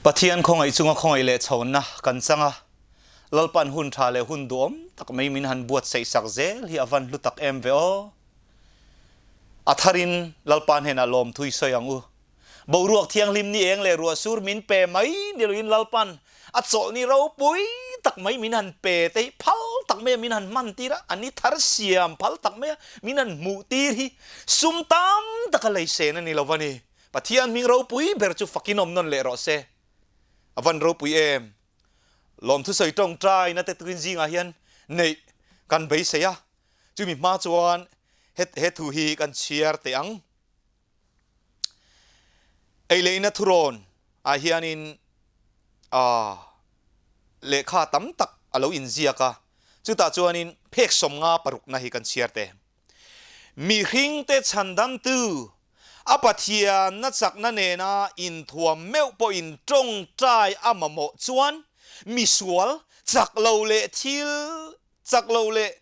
Pathian khawngaih chunga khawngaih leh chhawnna kan chang a, Lalpan hun tha leh hun duhawm tak mai min han buatsaih sak zel hi a van hlu tak em ve aw. A tharin Lalpa hnenah lawmthui sawi ang u. Boruak thianghlim ni eng leh ruahsur min pe mai ni loin Lalpan a chawlhni ropui tak mai min han pe te hi phal tak maia min han hman tir a, a ni thar siam phal tak maia min han hmuh tir hi sum tam taka leisen a ni lo va ni. Pathian hming ropui ber chu fakin awm nawn leh rawh se. A van ropui em! Lawmthusawi tawngtaina te tukin zingah hian neih kan beisei a, chumi hma chuan he thu hi kan chhiar teh ang. Ei leina thurawn ah hianin lehkha tam tak a lo inziak a, chutah chuanin phek 56 na hi kan chhiar teh. Mihringte chhandamtu, a Pathianna chakna nena inthuam meuh pawhin tawngtai a mamawh chuan misual chak lo leh thil chak lo leh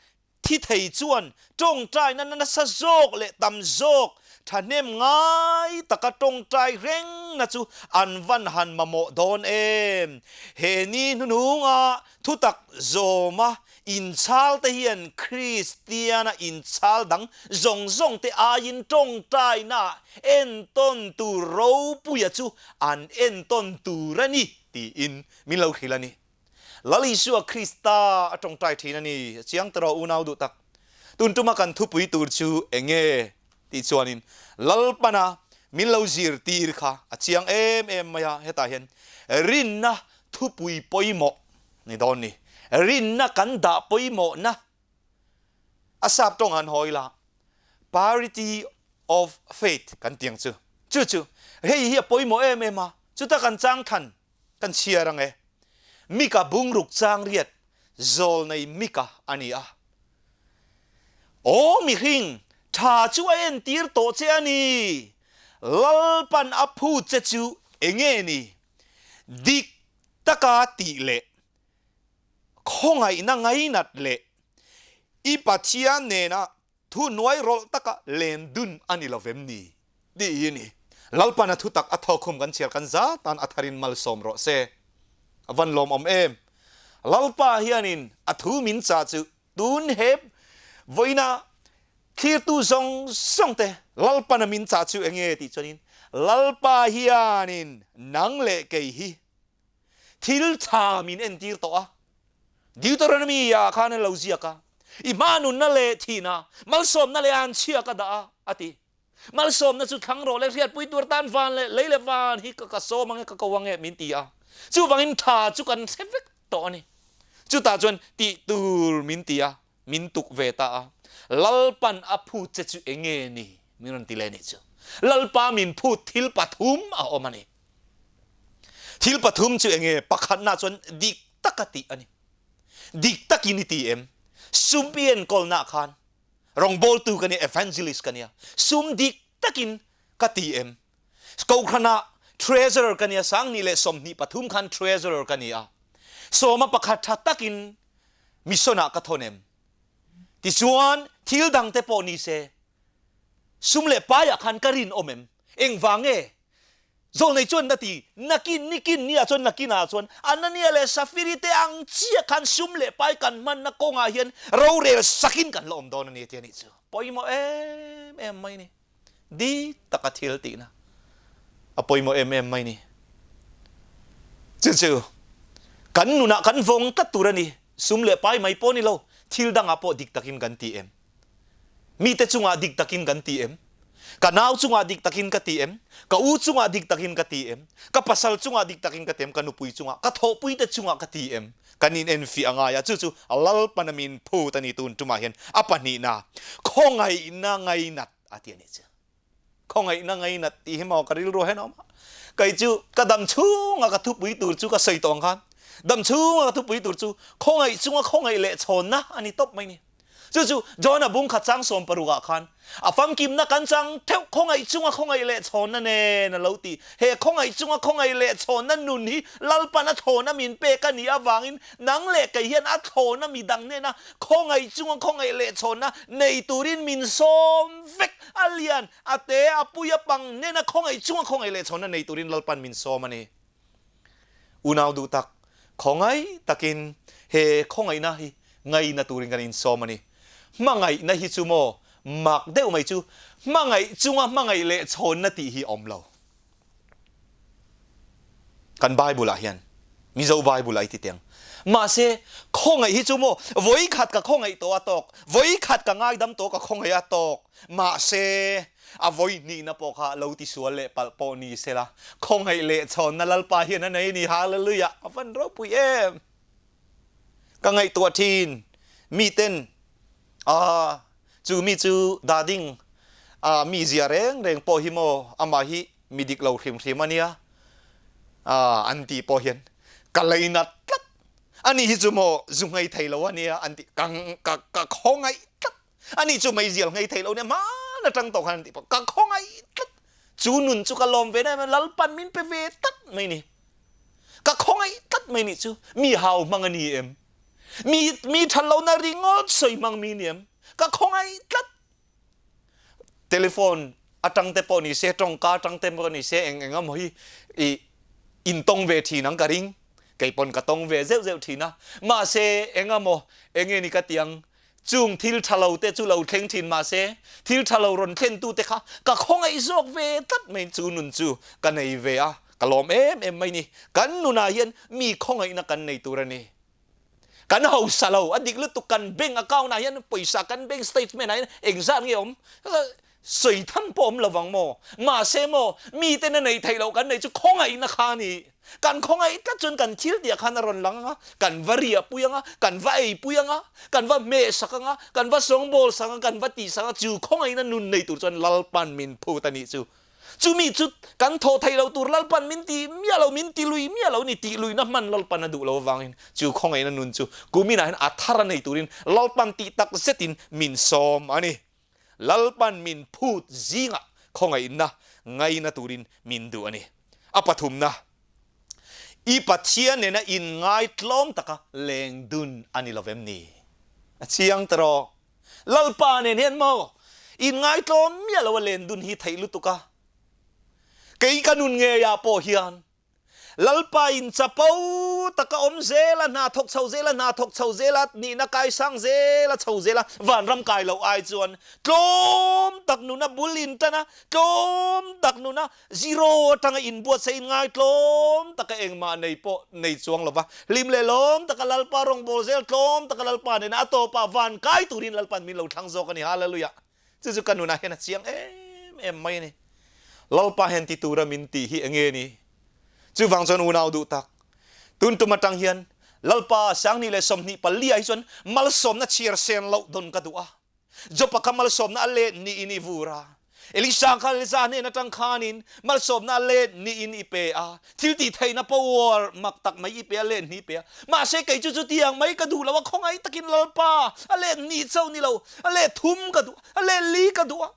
Thi thei chuan tawngtaina nasa zawk leh tam zawk thahnem ngai taka tawngtai rengna chu an van han mamawh dawn em? He ni hnuhnunga thutak zawma inchhal te hian Kristiana inchhal dang zawng zawng te aiin tawngtaina entawn tur ropuia chu an entawn tur a ni tiin min lo hrilh a ni. Lal Isua Krista a tawngtai thin a ni. A chiang tawh unau duh tak. Tun tuma kan thupui tur chu eng nge tih chuanin Lalpana min lo zirtir kha a chiang em em mai a, hetah hian rinna thupui pawimawh ni dawn ni. Rinna kan dah pawimawhna a sap tawng han hawi la, parity of faith kan ti ang chu. Chu chu hei hi a pawimawh em em a, chuta kan chang than Kan chhiar ang e. Mika bungruk chang riat zawl nei Mika a ni a. Aw mihring, tha chu a entir tawh che a ni. Lalpan a phut che chu enge ni? Dik taka tih leh khawngaihna ngainat leh i Pathian nena Thu hnuai rawlh taka len dun a ni lo vem ni? Tih hi a ni. Lalpan a thutak a thawkkhum kan chhiar kan za tan a tharin malsawm rawh se. A van lawmawm em! Lalpa hianin a thu min chah chu tun he vawiina thlirtu zawng zawng te Lalpan a min chah chu enge tih chuanin Lalpa hianin nang leh kei hi Thil tha min entir tawh a, Deuteronomy ah khan a lo ziak a, I hma nunna leh thihna, malsawmna leh anchhia ka dah a, a ti. Malsawmna chu thlang rawh leh hriatpui tur tan van leh lei leh van hi ka sawm ange, ka ko ange min ti a. Chuvangin tha chu kan hre vek tawh a ni. Chutah chuan tih tur min ti a, min tuk ve ta a. Lalpan a phut che chu enge ni? Min rawn ti leh nih chu. Lalpa min phut thil pathum a awm a ni. Thil pathum chu enge pakhatna chuan dik taka tih a ni. Dik takin i ti em? Sum i enkawlna khan rawngbawltu ka nia, evangelist ka nia, sum dik takin ka ti em? Kohhranah treasurer ka nia, 2023 khan treasurer ka ni a, sawma pakhat tha takin mission ah ka thawn em? Tichuan thil dangte pawh ni se, sum leh paiah khan ka rinawm em? Engvang nge? Zawlnei chuan na ti, Nakin, nikin nia chuan nakinah chuan Anania leh Safiri te ang chiah khan sum leh pai kan hmanna kawngah hian rorel sakin kan la awm dawn a ni a ti a nih chu. Pawimawh em em mai ni. Di taka thil tihna a pawimawh em em mai ni. Chu chu kan nunah kan vawng tlat tur a ni. Sum leh pai mai pawh ni lo, thil dangah pawh dik takin kan ti em? Mite chungah dik takin kan ti em? Ka nau chungah dik takin ka ti em? Ka u chungah dik takin ka ti em? Ka pasal chungah dik takin ka ti em? Ka nupui chungah, ka thawhpuite chungah ka ti em? Kan inenfiah a ngai a, chu chu Lalpan a min phut a ni tun tumah hian a pahnihna, khawngaihna ngainat a ti a nih chu. Khawngaihna ngainat tih hi maw ka rilru hian a awm a. Kei chu ka dam chhunga ka thupui tur chu ka sawi tawh ang khan, dam chhunga ka thupui tur chu khawngaih chunga khawngaih leh chhawnna a ni tawp mai ni. Chu chu John-a bung khat chang 60 ah khan a famkimna kan chang theuh khawngaih chunga khawngaih leh chhawnna nen a lo ti. He khawngaih chunga khawngaih leh chhawnna nun hi Lalpan a thlawna min pek a nih avangin nang leh kei hian a thlawna midang nena khawngaih chunga khawngaih leh chhawnna nei turin min sawm vek a lian a te a pui a pang nena khawngaih chunga khawngaih leh chhawnna nei turin Lalpan min sawm a ni. Unau duh tak, khawngaih takin he khawngaihna hi ngaina turin kan insawm a ni. Hmangaihna hi chu maw mak deuh mai chu hmangaih chunga hmangaih leh chhawnna tih hi awm lo. Kan Bible ah hian Mizo Bible ah i ti teng. Mahse khawngaih hi chu maw vawikhat ka khawngaih tawh a tawk, vawikhat ka ngaidam tawh ka khawngaih a tawk. Mahse a vawihnihna pawh kha lo tisual leh palh pawh ni sela, khawngaih leh chhawnna Lalpa hian a nei a ni. Hallelujah! A van ropui em! Ka ngaihtuah thin miten ah chu mi chu dading ah mi zia reng reng pawh hi maw amah hi mi dik lo hrim hrim ania ah an tih pawh hian ka leinat tlat ani hi chu maw zu nghei thei lo ania an tih ka ka ka khawngaih tlat ani chu meizial nghei thei lo ania hmaan atang tawh khan an tih pawh ka khawngaih tlat chu nun chu ka lawm ve na Lalpan min pe ve tlat mai ni. Ka khawngaih tlat mai nih chu mi hau hmang a ni em? Mi mi that lohna ringawt sawi hmang mi ni em? Ka khawngaih tlat. Telephone atang te pawh ni se, tawngka atang te pawh ni se, eng eng emaw hi i intawng ve thin ang ka ring. Kei pawn ka tawng ve zeuh zeuh thin a. Mahse eng emaw enge ni ka ti ang Chung thil tha lo te chu lo thleng thin mahse, thil tha lo rawn thlen tu te kha ka khawngaih zawk ve tlat mai chu nun chu ka nei ve a, ka lawm em em mai ni. Kan nunah hian mi khawngaihna kan nei tur a ni. Kan hausa lo, a dik lutuk kan bank account ah hian pawisa kan bank statement ah hian engzat nge awm? Sawi tham pawh awm lovang maw? Mahse maw, miten a neih theih loh kan neih chu khawngaihna kha a ni. Kan khawngaih tlat chuan kan thil tih ah khan a rawn lang ang a, kan va riahpui ang a, kan va eipui ang a, kan va hmehsak ang a, kan va sawngbawl sak ang a, kan va tihsak ang a, chu khawngaihna nun nei tur chuan Lalpan min phut a nih chu. Chumi chu kan thawh theih loh tur Lalpan min ti miah lo, min ti lui miah lo a ni. Tih luihna hman Lalpan a duh lo avangin chu khawngaihna nun chu kuminah hian a thar a nei turin Lalpan tih tak zetin min sawm a ni. Lalpan min phut zingah khawngaihna ngaina turin min duh a ni. A pathumna, I Pathian nena inngaitlawm taka leng dun a ni lovem ni? A chiang ta rawh. Lalpa nen hian maw inngaitlawm miah lo a len dun hi theih lutuk a. Kei ka nun ngeiah pawh hian Lalpa in chapo taka awm zel a, hna thawk chho zel a, hna thawk chho zel a, nihna kai sang zel a, chho zel a, vanram kai loh ai chuan tlawm tak nuna bul in tan a, tlawm tak nuna zero atanga inbuatsaih in ngai tlawm taka engmah nei pawh nei chuang lova, hlim leh lawm taka Lalpa rawngbâwl zel tlawm taka Lalpa nena a tawpah van kai turin Lalpa'n min lo thlang zawk a ni. Hallelujah! Chu chu ka nunah hian a chiang em em mai a ni. Lalpa hian ti tura min tih hi enge ni? Chuvang chuan unau duh tak, tun tum atang hian Lalpa 2024 ah hi chuan malsawmna chhiar sen loh dawn ka duh a. Jopa kha malsawmna a let niin i vur a. Elisa kha Elisa hnen atang khanin malsawmna a let niin i pe a. Thil tih theihna power mak tak mai i pe a, let hnih pe a. Mahse kei chu chutiang mai ka duh lo a, khawngaih takin Lalpa a let hnih chauh ni lo, a let thum ka duh a, a let li ka duh a.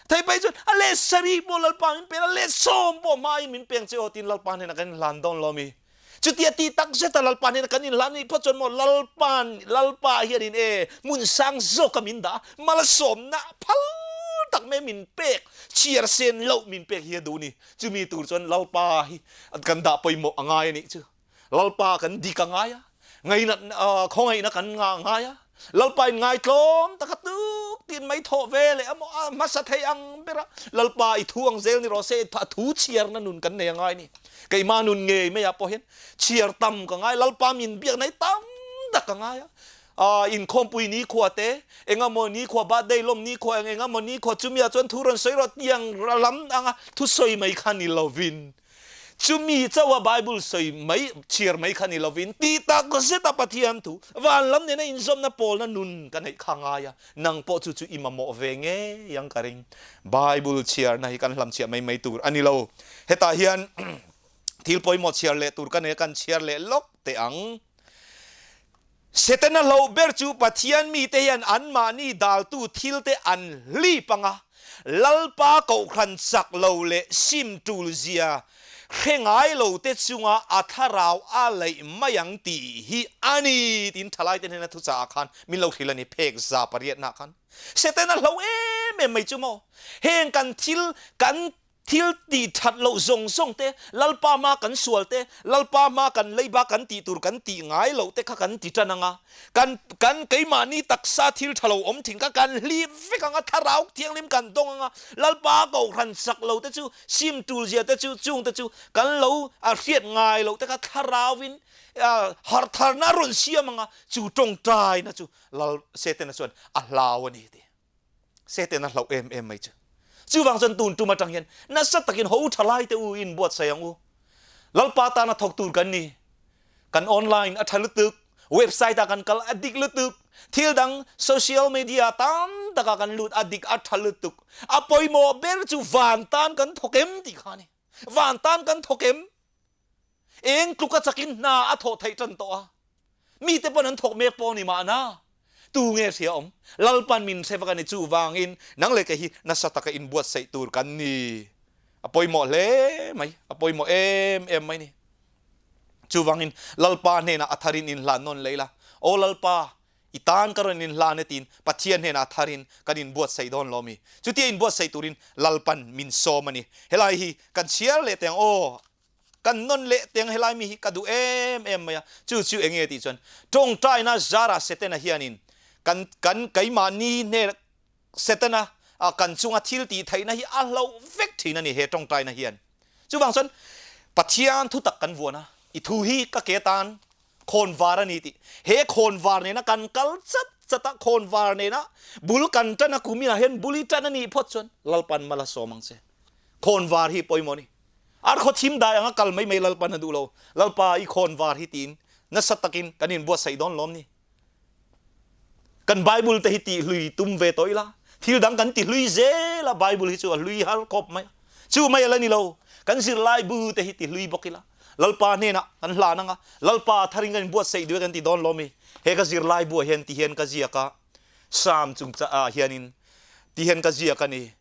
Thei phei chuan a let sarih pawh Lalpa min pek a, let sawm pawh hmain min peng che aw tiin Lalpa hnenah kan inhlan dawn lo mi. Chutia tih tak zeta Lalpa hnenah kan inhlan nih phawt chuan maw Lalpa'n Lalpa hianin e hmun sang zawka min dah a, malsawmna phal tak mai min pek, chhiar sen loh min pek hi a duh ni. Chumi tur chuan Lalpa hi kan dah pawimawh a ngai a nih chu. Lalpa kan dik a ngai a, ngainat khawngaihna kan ngah a ngai a. Lalpa in ngaitlawm taka tuk tiin mai thawh ve leh a maw a hmasa thei ang ber a. Lalpa i thu ang zel ni rawh se, a thu chhiarna nun kan nei a ngai ni. Keimah nun ngei maiah pawh hian chhiar tam ka ngai, Lalpa min biakna hi tam tak ka ngai a. Inkhawmpui nikhua te, engemaw nikhua, birthday lawm nikhua, eng engemaw nikhua chumi ah chuan thu rawn sawi rawh tiang lam anga thusawi mai kha ni lovin, chumi chauha Bible sawi mai, chhiar mai kha ni lovin, tih tak zeta Pathian thu, van lam nena inzawmna pawlna nun ka neih kha ngai a, nang pawh chu chu i mamawh ve ngei ang ka ring. Bible chhiarna hi kan hlamchhiah mai mai tur a ni lo. Hetah hian thil pawimawh chhiar leh tur ka nei a, kan chhiar leh lawk teh ang. Setana hlauh ber chu Pathian mite hian anmahni daltu thilte an hlip ang a, Lalpa kohhran chak lo leh sim tul zia hre ngai lote chunga a thlarau a laih mai ang tih hi a ni tiin thalaite hnena thuchah ah khan min lo hrilh a ni, phek 800 nah khan. Setana hlauh em em mai chu maw? Heng kan thil kan. Thil tih that loh zawng zawng te, Lalpa hma kan sual te, Lalpa hma kan leiba kan tih tur kan tih ngai loh te kha kan ti tan ang a. Kan kan keimahni taksa thil tha lo awm thin kha kan hlip vek ang a, thlarau thianghlim kan dawng ang a, Lalpa kohhran sak lo te chu, sim tul zia te chu, chung te chu kan lo a hriat ngai loh te kha thlarauvin harhtharna a rawn siam ang a, chu tawngtaina chu Lal Setana chuan a hlau a ni tih. Satan a hlauh em em mai chu. Chuvang chuan tun tum atang hian nasa takin ho tha lai te u in buatsaih ang u. Lalpa tana thawk tur kan ni. Kan online a tha lutuk, website ah kan kal a dik lutuk, thil dang social media tam takah kan lut a dik a tha lutuk. A pawimawh ber chu van tan kan thawk em tih kha a ni. Van tan kan thawk em? Eng tluka chakin hna a thawh theih tan tawh a, mite pawn an thawk mek pawh ni mahna tu nge hria awm? Lalpan min hre vak a ni. Chuvangin nang leh kei hi nasa taka inbuatsaih tur kan ni. A pawimawh hle mai, a pawimawh em em mai ni. Chuvangin Lalpa hnenah a tharin inhlan nawn leh ila, Aw Lalpa, I tan ka rawn inhlan e tiin Pathian hnenah tharin kan inbuatsaih dawn lo mi? Chutia inbuatsaih turin Lalpan min sawm a ni. Helai hi kan chhiar leh teng aw, kan nawn leh teng helai mi hi ka duh em em mai a. Chu chu enge tih chuan tawngtaina Zara Setana hianin kan kan keimahni hnen Setana kan chunga thil tih theihna hi a hlauh vek thin a ni he tawngtaina hian. Chuvang chuan Pathian thutak kan vuan a, i thu hi ka ke tan khawnvar a ni tih. He khawnvar nena kan kal chat chat a, khawnvar nena bul kan tan a, kuminah hian bul i tan a nih phawt chuan Lalpan mal a sawm ang che. Khawnvar hi pawimawh a ni. Ar khaw thim dai anga kal mai mai Lalpan a duh lo. Lalpa i khawnvar hi tiin nasa takin kan inbuatsaih dawn lawm ni. Kan Bible te hi tih hlui tum ve tawh ila, thil dang kan ti hlui zel a, Bible hi chu a hlui har khawp mai a. Chu mai a la ni lo, kan zirlai bu te hi ti hlui bawk ila, Lalpa hnenah kan hlan ang a, Lalpa tharin kan inbuatsaih duh e kan ti dawn lawm i, he ka zirlai buah hian ti hian ka ziak a, Psalm chungchah ah hianin ti hian ka ziak a ni.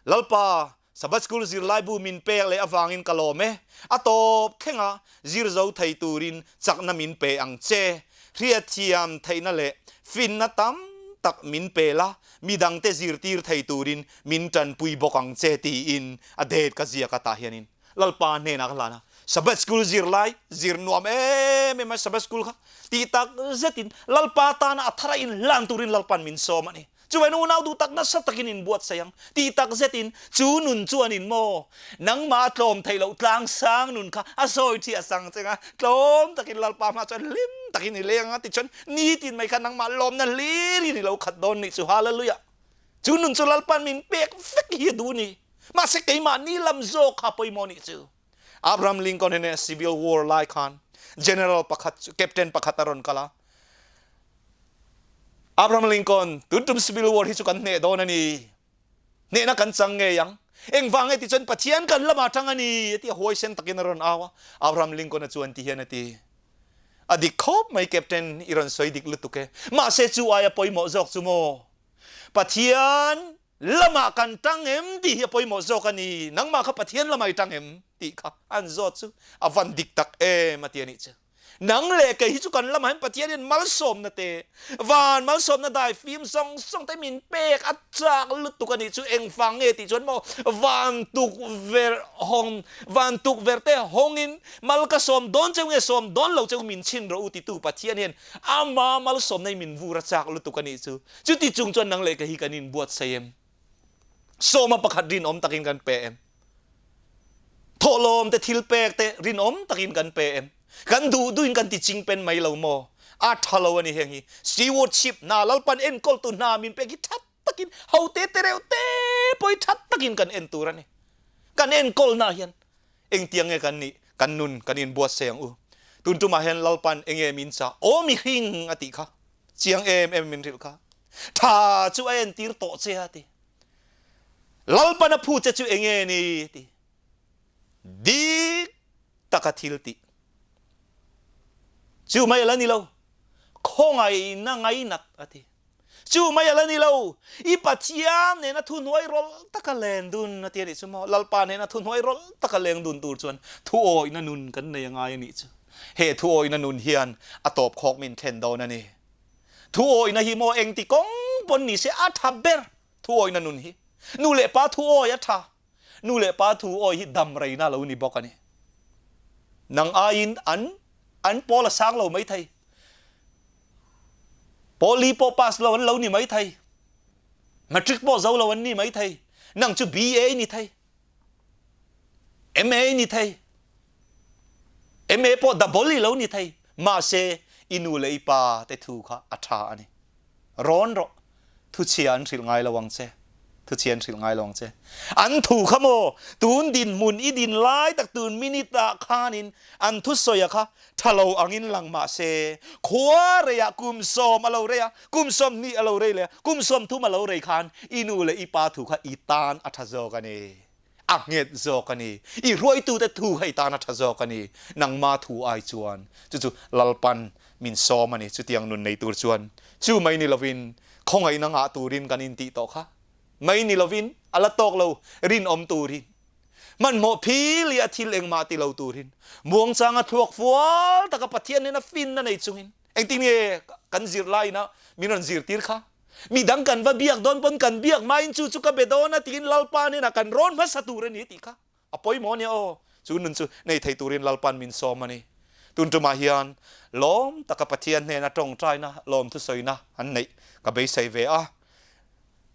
Lalpa, Sabbath School zirlaibu min pek leh avangin ka lawm e. A tawp thlenga zir zo thei turin chakna min pe ang che. Hriatthiam theihna leh finna tam tak min pe la, midangte zirtir thei turin min tanpui bawk ang che tiin a date ka ziak a tah hianin Lalpa hnenah ka hlan a. Sabbath School zirlai zir nuam em em a Sabbath School kha tih tak zetin Lalpa tana a thara inhlan turin Lalpa'n min sawm a ni. Chuan unau duh tak nasa takin in buatsaih ang tih tak zetin chu nun chuan in maw nangmah a tlawm theih loh tlangsang nun kha a sawi thiah sang cheng a, tlawm takin Lalpa hma chuan hlim takin i leng ang a tichuan nitin mai kha nangmah lawmna hlirin i lo khat dawn nih chu Hallelujah! Chu nun chu Lalpa'n min pek vek hi a duh ni. Mahse keimahni lam zawk kha pawimawh nih chu. Abraham Lincoln hian Civil War lai khan General pakhat chu Captain pakhat a rawn kal a, Abraham Lincoln, tun tum Civil War hi chu kan hneh dawn a ni. Hnehna kan chang ngei ang. Engvang nge ti chuan Pathian kan lamah tang a ni a ti a, huaisen takin a rawn au a. Abraham Lincoln-a chuan ti hian a ti, A dik khawp mai Captain, i rawn sawi dik lutuk e. Mahse chu aia pawimawh zawk chu maw? Pathian lamah kan tang em tih hi a pawimawh zawk a ni. Nangmah kha Pathian lamah i tang em tih kha an zawt chu a van dik tak em a ti a nih chu. Nang leh kei hi chu kan lamah hian Pathian hian malsawmna te, van malsawmna dai fim zawng zawng te min pek a chak lutuk a nih chu. Engvang nge tih chuan maw van tukverh hawng, van tukverh te hawngin mal ka sawm dawn cheu nge sawm dawn lo cheu min chhin rawh u titu Pathian hian ama malsawmna hi min vur a chak lutuk a nih chu. Chuti chung chuan nang leh kei hi kan inbuatsaih em? Sawma pakhat rinawm takin kan pe em? Thawhlawm te thil pek te rinawm takin kan pe em? Kan duh duhin kan ti chingpen mai lo maw? A tha lo a ni heng hi. Stewardship hna Lalpan enkawltu hna min pek hi that takin ho te te reuh te pawh hi that takin kan en tur a ni. Kan enkawlna hian engtiang nge kan nih kan nun kan inbuatsaih ang u. Tun tumah hian Lalpan enge min chah? Aw mihring a tih kha. Chiang em em min hrilh kha. Tha chu a entir tawh che a ti. Lalpan a phu che chu enge ni ti. Dik taka thil tih. Chu mai a la ni lo. Khawngaihna ngainat a ti. Chu mai a la ni lo. I Pathian nena thuhnuai rawlh taka leng dun a ti a nih chu maw? Lalpa nena thuhnuai rawlh taka leng dun tur chuan thuawihna nun kan nei a ngai a nih chu. He thuawihna nun hian a tawp khawk min thlen dawn a ni. Thuawihna hi maw engti kawng pawn ni se a tha ber thuawihna nun hi. Nu leh pa thuawi a tha. Nu leh pa thu awi hi dam reina lo ni bawk a ni. Nang aiin an an pawl a sang lo mai thei. Pawl li pawh pass lo an lo ni mai thei. Matric pawh zo lo an ni mai thei. Nang chu BA i ni thei. MA i ni thei. MA pawh double i lo ni thei. Mahse i nu leh i pa te thu kha a tha a ni. Rawn rawh. Thuchhia an hrilh ngai lo ang che. Thuchhia an hrilh ngai lo ang che. An thu kha maw tun dinhmun i din lai tak tun minute ah khanin an thusawi kha tha lo angin lang mah se khua reiah kum sawm a lo rei a, kum 20 a lo rei leh a, kum 30 a lo rei khan i nu leh i pa thu kha i tan a tha zawk a ni. A nghet zawk a ni. I hruaitute thu kha i tan a tha zawk a ni. Nangma thu ai chuan chu chu Lalpan min sawm a ni. Chutiang nun nei tur chuan chu mai ni lovin khawngaihna ngah turin kan intih tawh kha mai ni lovin a la tawk lo rinawm turin hmanhmawh phil i a thil engmah ti lo turin muangchanga thluak fual taka Pathian nena finna nei chungin engtin nge kan zirlaina min rawn zirtir kha Midang kan va biak dawn pawn kan biak hmain chu chu ka be dawn a tiin Lalpa hnenah kan rawn hmasa tur a ni tih kha a pawimawh a nia aw. Chu nun chu nei thei turin Lalpa'n min sawm a ni. Tun tumah hian lawm taka Pathian hnena tawngtaina lawmthusawina an neih ka beisei ve a.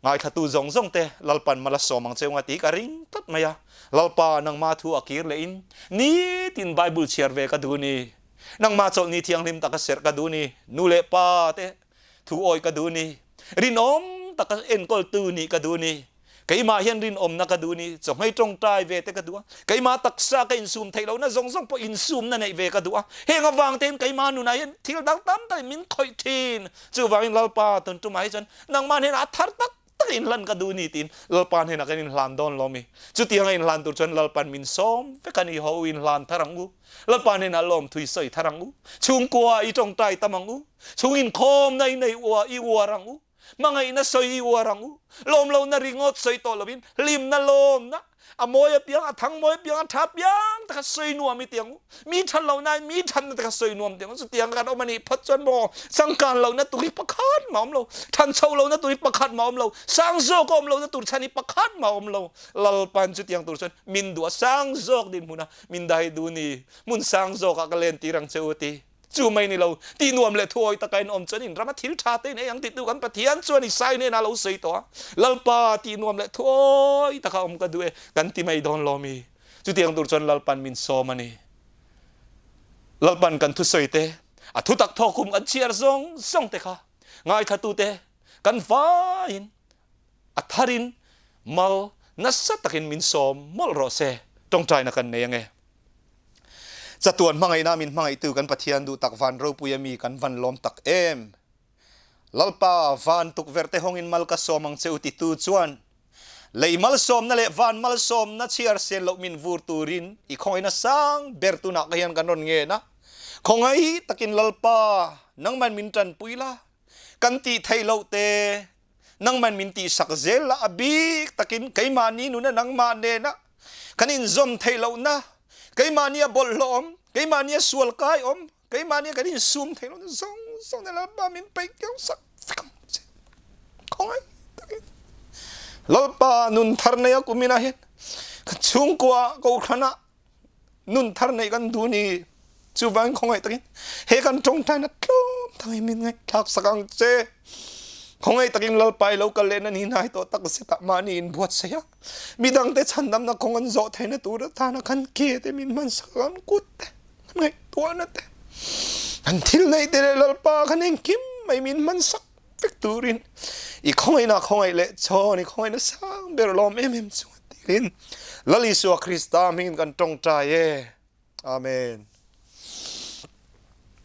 Ngaithlatu zawng zawng te Lalpa'n mal a sawm ang cheu nga tih ka ring tlat mai a. Lalpa nangma thu a kir lehin nitin Bible chhiar ve ka duh ni. Nangma chawlhni thianghlim taka serh ka duh ni. Nu leh pa te Thu awi ka duh ni. Rinawm taka enkawltu nih ka duh ni. Keimah hian rinawmna ka duh ni. Chawhmei tawngtai ve te ka duh a. Keimah taksa ka insum theih lohna zawng zawng pawh insumna neih ve ka duh a. Heng avang tein keimah nunah hian thil dang tam takin min khawih thin. Chuvangin Lalpa tun tumah hi chuan nangmah hnenah a thar tak tak inhlan ka duh ni tiin Lalpa hnenah kan inhlan dawn lo mi. Chutianga inhlan tur chuan Lalpan min sawm vek a ni. Ho inhlan thar ang u. Lalpa hnenah lawmthui sawi thar ang u. Chhungkua i tawngtai tam ang u. Chung inkhawmna i nei ua i uar ang u. Hmangaihna sawi i uar ang u. Lawmlohna ringawt sawi tawh lovin hlimna lawmna, a mawi apiang, a thang mawi apiang, a tha apiang te kha sawi nuam i ti ang u. Mi that lohna in mi thatna te kha sawi nuam ti ang u. Chutiang kan awm a nih phawt chuan maw changkan lohna tur hi pakhat mah a awm lo, thanchho lohna tur hi pakhat mah a awm lo, sang zawk a awm lohna tur chhan hi pakhat mah a awm lo. Lalpan chutiang tur chuan min duh a, sang zawk dinhmuna min dai duh ni, hmun sang zawkah ka lentir ang che u a ti. Chu mai ni lo, tih nuam leh thuawi taka in awm chuan in rama thil tha te in ei ang tihtu kan Pathian chuan Isai hnenah a lo sawi tawh a, Lalpa, tih nuam leh thuawi taka awm ka duh e, kan ti mai dawn lo mi? Chutiang tur chuan Lalpan min sawm a ni. Lalpan kan thusawi te, a thutak thawk kum kan chhiar zawng zawng te kha ngaithlatute kan vaiin a tharin mal nasa takin min sawm mawlh rawh se. Tawngtaina kan nei ange. Chatuan hmangaihna min hmangaihtu kan Pathian duh tak van ropui a mi kan van lawm tak em. Lalpa van tukverh te hawngin mal ka sawm ang che u titu chuan lei malsawmna leh van malsawmna chhiar sen loh min vur turin i khawngaihna sang ber tunah ka hian kan rawn ngen a. Khawngaih takin Lalpa nangman min tanpui la, kan tih theih loh te nangman min tihsak zel la a bik takin keimahni nuna nangmah nena kan inzawm theih lohna keimahni a bawlhhlawh awm keimahni a sual kai awm keimahni a kan insum theih lohna zawng zawng na Lalpa min peih kiau sak vek ang che khawngaih takin Lalpa nun thar nei a kuminah hian kan chhungkua kohhranah nun thar neih kan duh ni. Chuvangin khawngaih takin he kan tawngtaina tlawm takin min ngaihthlak sak ang che. Khawngaih takin Lalpa i lo kal lehna ni hnai tawh tak zetah mahni in buatsaih a, midangte chhandamna kawng an zawh theihna tur atana kan ke te min hman sak ang, kan kut te, kan ngaihtuahna te, kan thil neih te leh Lalpa kan engkim mai min hman sak vek turin i khawngaihna khawngaih leh chawn i khawngaihna sang ber lawm em em chunga tirin Lal Isua Krista hmingin kan tawngtai e. Amen.